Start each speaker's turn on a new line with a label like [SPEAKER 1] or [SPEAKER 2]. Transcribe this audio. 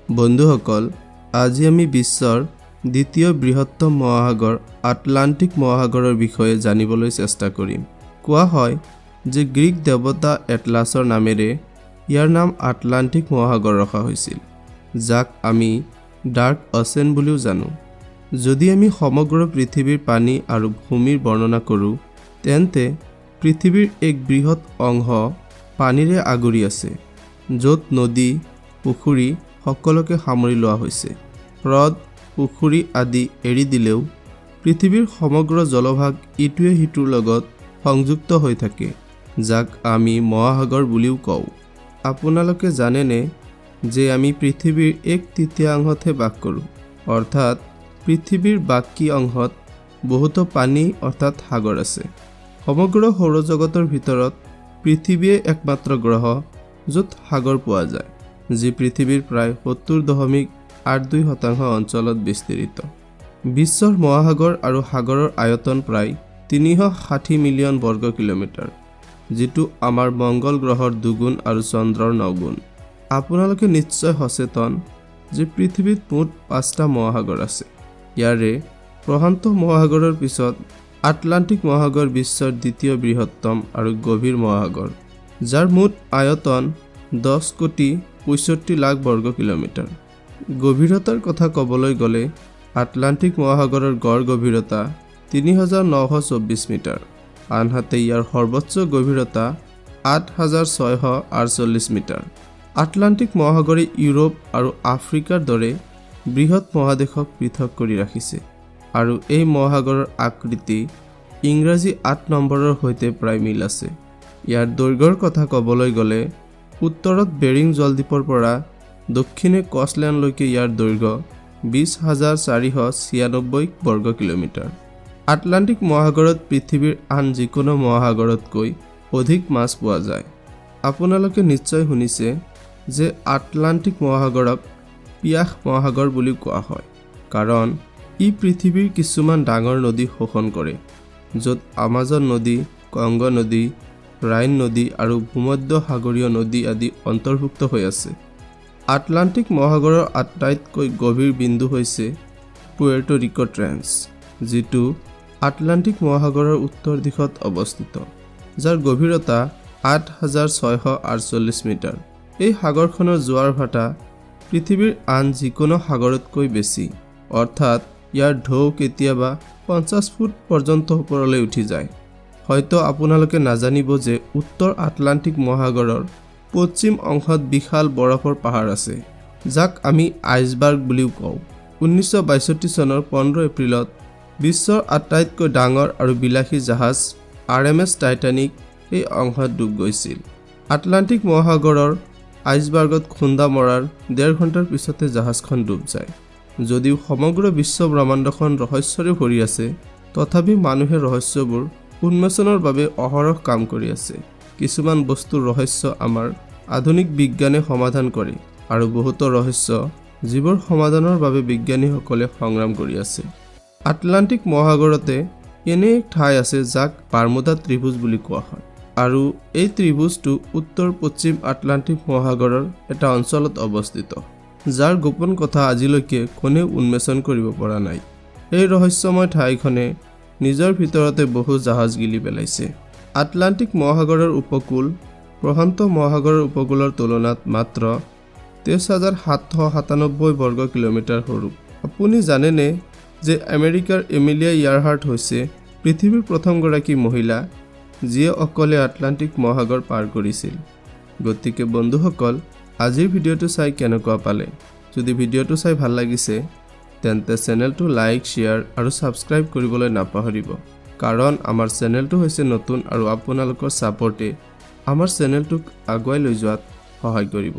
[SPEAKER 1] বন্ধুসকল, আজি আমি বিশ্বৰ দ্বিতীয় বৃহত্তম মহাসাগৰ আটলাণ্টিক মহাসাগৰৰ বিষয়ে জানিবলৈ চেষ্টা কৰিম। কোৱা হয় যে গ্ৰীক দেৱতা এটলাছৰ নামেৰে ইয়াৰ নাম আটলাণ্টিক মহাসাগৰ ৰখা হৈছিল, যাক আমি ডাৰ্ক অ'চেন বুলিও জানো। যদি আমি সমগ্ৰ পৃথিৱীৰ পানী আৰু ভূমিৰ বৰ্ণনা কৰোঁ, তেন্তে পৃথিৱীৰ এক বৃহৎ অংশ পানীৰে আগুৰি আছে, য'ত নদী, পুখুৰী সকলোকে সামৰি লোৱা হৈছে। হ্ৰদ, পুখুৰী আদি এৰি দিলেও পৃথিৱীৰ সমগ্ৰ জলভাগ ইটোৱে সিটোৰ লগত সংযুক্ত হৈ থাকে, যাক আমি মহাসাগৰ বুলিও কওঁ। আপোনালোকে জানেনে যে আমি পৃথিৱীৰ এক তৃতীয়াংশতহে বাস কৰোঁ, অৰ্থাৎ পৃথিৱীৰ বাকী অংশত বহুতো পানী অৰ্থাৎ সাগৰ আছে। সমগ্ৰ সৌৰজগতৰ ভিতৰত পৃথিৱীয়ে একমাত্ৰ গ্ৰহ য'ত সাগৰ পোৱা যায়, যি পৃথিৱীৰ প্ৰায় 70.82% অঞ্চলত বিস্তৃত। বিশ্বৰ মহাসাগৰ আৰু সাগৰৰ আয়তন প্ৰায় 360 মিলিয়ন বৰ্গ কিলোমিটাৰ, যিটো আমাৰ মংগল গ্ৰহৰ দুগুণ আৰু চন্দ্ৰৰ নগুণ। আপোনালোকে নিশ্চয় সচেতন যে পৃথিৱীত মুঠ পাঁচটা মহাসাগৰ আছে। ইয়াৰে প্ৰশান্ত মহাসাগৰৰ পিছত আটলাণ্টিক মহাসাগৰ বিশ্বৰ দ্বিতীয় বৃহত্তম আৰু গভীৰ মহাসাগৰ, যাৰ মুঠ আয়তন 10 কোটি 65 লাখ বৰ্গ কিলোমিটাৰ। গভীৰতাৰ কথা ক'বলৈ গ'লে আটলাণ্টিক মহাসাগৰৰ গড় গভীৰতা 3924 মিটাৰ, আনহাতে ইয়াৰ সৰ্বোচ্চ গভীৰতা 8648 মিটাৰ। আটলাণ্টিক মহাসাগৰে ইউৰোপ আৰু আফ্ৰিকাৰ দৰে বৃহৎ মহাদেশক পৃথক কৰি ৰাখিছে আৰু এই মহাসাগৰৰ আকৃতি ইংৰাজী 8 নম্বৰৰ সৈতে প্ৰায় মিল আছে। ইয়াৰ দৈৰ্ঘ্যৰ কথা ক'বলৈ গ'লে উত্তৰত বেৰিং জলদ্বীপৰ পৰা দক্ষিণে কচলেণ্ডলৈকে ইয়াৰ দৈৰ্ঘ্য 20,496 বৰ্গ কিলোমিটাৰ। আটলাণ্টিক মহাসাগৰত পৃথিৱীৰ আন যিকোনো মহাসাগৰতকৈ অধিক মাছ পোৱা যায়। আপোনালোকে নিশ্চয় শুনিছে যে আটলাণ্টিক মহাসাগৰক পিয়াস মহাসাগৰ বুলিও কোৱা হয়, কাৰণ ই পৃথিৱীৰ কিছুমান ডাঙৰ নদী শোষণ কৰে, য'ত আমাজন নদী, কংগ নদী, ৰাইন নদী আৰু ভূমধ্য সাগৰীয় নদী আদি অন্তৰ্ভুক্ত হৈ আছে। আটলাণ্টিক মহাসাগৰৰ আটাইতকৈ গভীৰ বিন্দু হৈছে পুৱেৰ্টো ৰিকো ট্ৰেঞ্চ, যিটো আটলাণ্টিক মহাসাগৰৰ উত্তৰ দিশত অৱস্থিত, যাৰ গভীৰতা 8648 মিটাৰ। এই সাগৰখনৰ জোৱাৰ ভাটা পৃথিৱীৰ আন যিকোনো সাগৰতকৈ বেছি, অৰ্থাৎ ইয়াৰ ঢৌ কেতিয়াবা 50 ফুট পৰ্যন্ত ওপৰলৈ উঠি যায়। হয়তো আপোনালোকে নাজানিব যে উত্তৰ আটলাণ্টিক মহাসাগৰৰ পশ্চিম অংশত বিশাল বৰফৰ পাহাৰ আছে, যাক আমি আইচবাৰ্গ বুলিও কওঁ। 1962 চনৰ 15 এপ্ৰিলত বিশ্বৰ আটাইতকৈ ডাঙৰ আৰু বিলাসী জাহাজ আৰএমএছ টাইটানিক এই অংশত ডুব গৈছিল। আটলাণ্টিক মহাসাগৰৰ আইচবাৰ্গত খুন্দা মৰাৰ ডেৰ ঘণ্টাৰ পিছতে জাহাজখন ডুব যায়। যদিও সমগ্ৰ বিশ্ব ব্ৰহ্মাণ্ডখন ৰহস্যৰে ভৰি আছে, তথাপি মানুহে ৰহস্যবোৰ উন্মোচনৰ বাবে অহৰহ কাম কৰি আছে। কিছুমান বস্তুৰ ৰহস্য আমাৰ আধুনিক বিজ্ঞানে সমাধান কৰে আৰু বহুতো ৰহস্য যিবোৰ সমাধানৰ বাবে বিজ্ঞানীসকলে সংগ্ৰাম কৰি আছে। আটলাণ্টিক মহাসাগৰতে এনে এক ঠাই আছে, যাক বাৰ্মুদা ত্ৰিভুজ বুলি কোৱা হয় আৰু এই ত্ৰিভুজটো উত্তৰ পশ্চিম আটলাণ্টিক মহাসাগৰৰ এটা অঞ্চলত অৱস্থিত, যাৰ গোপন কথা আজিলৈকে কোনেও উন্মোচন কৰিব পৰা নাই। এই ৰহস্যময় ঠাইখনে নিজৰ ভিতৰতে বহু জাহাজ গিলি পেলাইছে। আটলাণ্টিক মহাসাগৰৰ উপকূল প্ৰশান্ত মহাসাগৰৰ উপকূলৰ তুলনাত মাত্ৰ 23,797 বৰ্গ কিলোমিটাৰ সৰু। আপুনি জানেনে যে আমেৰিকাৰ এমিলিয়া ইয়াৰহাৰ্ট হৈছে পৃথিৱীৰ প্ৰথমগৰাকী মহিলা, যিয়ে অকলে আটলাণ্টিক মহাসাগৰ পাৰ কৰিছিল? গতিকে বন্ধুসকল, আজিৰ ভিডিঅ'টো চাই কেনেকুৱা পালে? যদি ভিডিঅ'টো চাই ভাল লাগিছে, তেন্তে চেনেলটো লাইক, শ্বেয়াৰ আৰু ছাবস্ক্ৰাইব কৰিবলৈ নাপাহৰিব, কাৰণ আমাৰ চেনেলটো হৈছে নতুন আৰু আপোনালোকৰ ছাপৰ্টে আমাৰ চেনেলটোক আগুৱাই লৈ যোৱাত সহায় কৰিব।